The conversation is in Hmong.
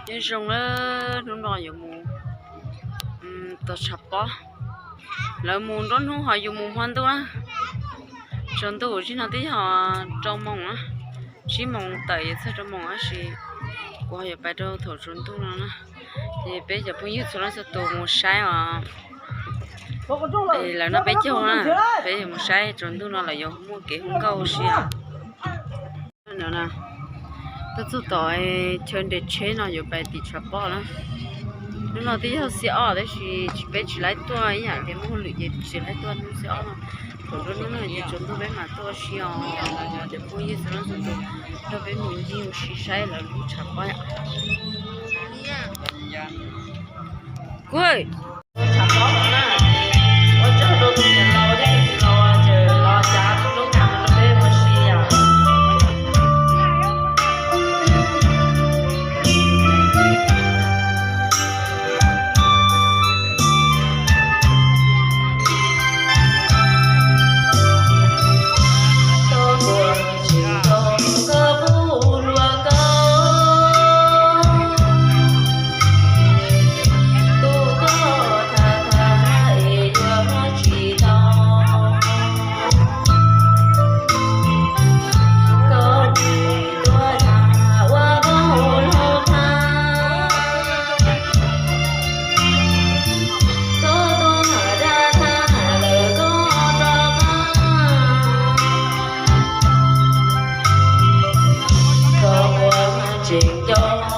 Nyob zoo na, hnub no yuav mus tos tshav pob. Lawv mus nruab hnub ho yus mus hmo ntuj na. Tsaus ntuj tib no twb yog rau moos na, tsib moos tawm yuav txog rau moos tab sis kuv ho yuav pais rau thaum tsaus ntuj no na. Ces peb cov phooj ywg txhua leej txhua tus mus saib os. Es lawv noj peb caug na, peb yuav mus saib tsaus ntuj no lawv yuav muaj kev hu nkauj ua si os. Tuaj txog tom chaw nres tsheb no yuav pais tim tshav pob na. Hnub no twb yog xiab ob tab sis peb tsis laib tuaj ib yam li muaj hauj lwm ces tsis laib tuaj hnub xiab ob no. Thaum nruab hnub no ces tsaus ntuj peb mam tuaj ua si os. Cov phooj ywg txhua leej txhua tus nrog peb mus ncig ua si saib lawv lub tshav pob. Kuv tweet